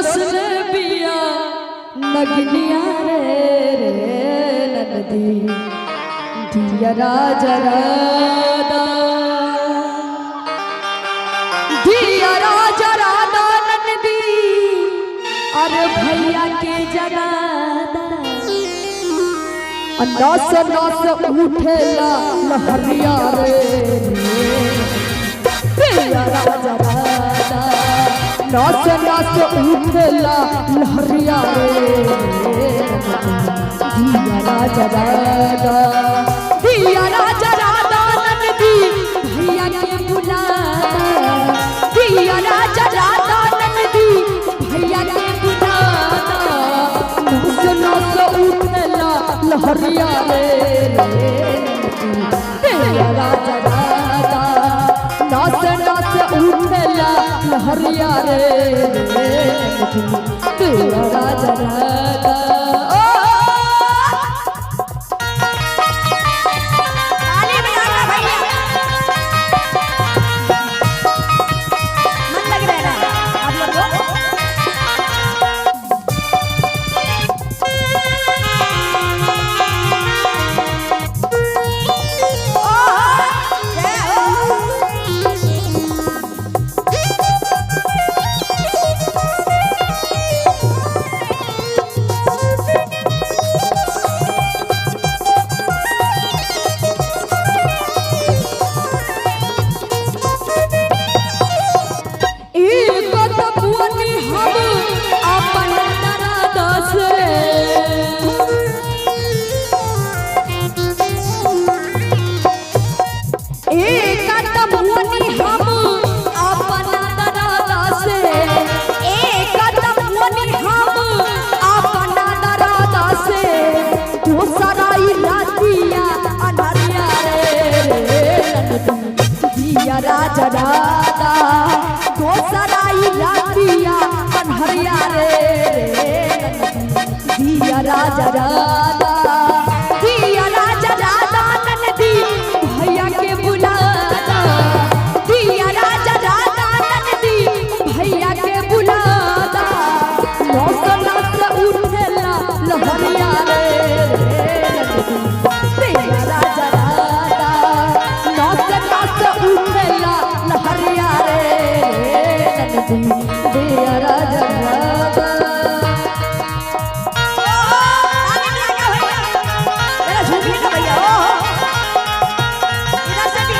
डसल बिया नगनिया रे रे नदी दिया राजा राधा दिया राजा राधा नंदी अरे भैया के जगादा नस नस उठेला लहरिया रे दिया राजा राधा नस नस उठेला लहरिया रे दिया राजा राधा दिया राजा राधा नंदी भैया के बुलादा दिया राजा राधा नंदी भैया के बुलादा नस नस उठेला लहरिया रे दिया राजा राधा नस नस उठेला लहरिया रे दिया राजा राधा ओ ताली बजाना भैया, मन लग रहा है ना आप लोग को? ओहो, जय हो। एक तपुअनी हम अपन दरद से एक तपुअनी हम अपन दरद से एक तपुअनी हम अपन दरद से दूसरा ई रातिया अनहरिया रे दिया राजा राधा दोसरा ई रातिया कन्हरिया रे दिया राजा राधा दिया राजा राधा नंदी भैया के बुलादा दिया राजा राधा नंदी भैया के बुलादा नौस नौस उठेला लहरिया रे दिया राजा राधा नौस नौस उठेला लहरिया रे दिया राजा राधा। ताली बजाना भैया, जरा झूमिए ना भैया। ओहो, इधर से भी।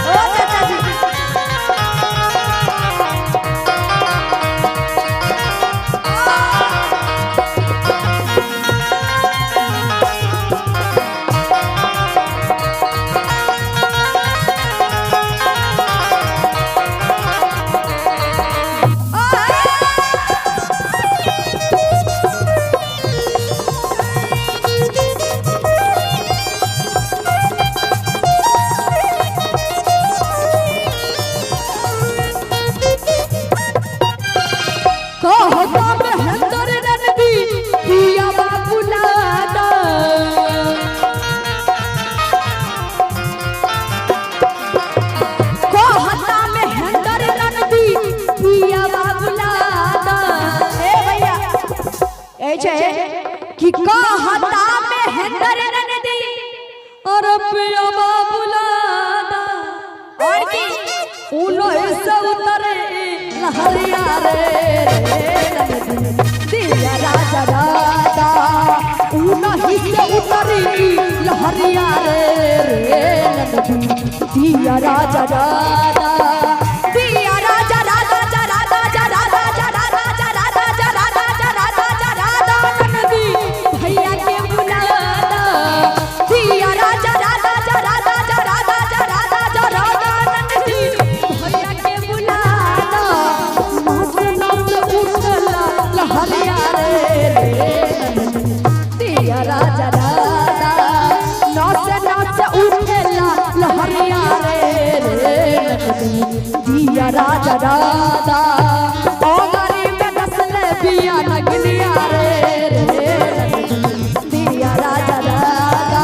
ओ चाचा जी, कहता महेंद्र रणवी पिया बाबू लादा कहता महेंद्र रणवी पिया बाबू लादा ए भैया, ए छे कि कहता महेंद्र रणवी और पिया बाबू लादा और की उन्हें से उतरे लहरिया रे दिया राजा राधा उन्हीं से उतरी लहरिया रे दिया राजा राधा दिया राजा राधा जा राधा जा राधा जा राधा जा राधा जा राधा जा राधा जा राधा नंदी भैया के बुलादा दिया राजा राधा जा राधा जा राधा जा राधा जा राधा नंदी भैया के बुलादा नस नस उठला लहरिया रे दिया राजा राधा नस नस उठला लहरिया रे दिया राजा राधा ओ गरीब नस्ल बिया नगनिया रे दिया राजा राधा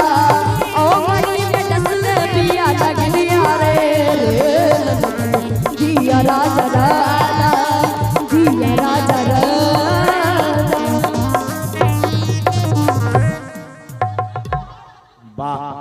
ओ गरीब नस्ल बिया नगनिया रे दिया राजा राधा। वाह।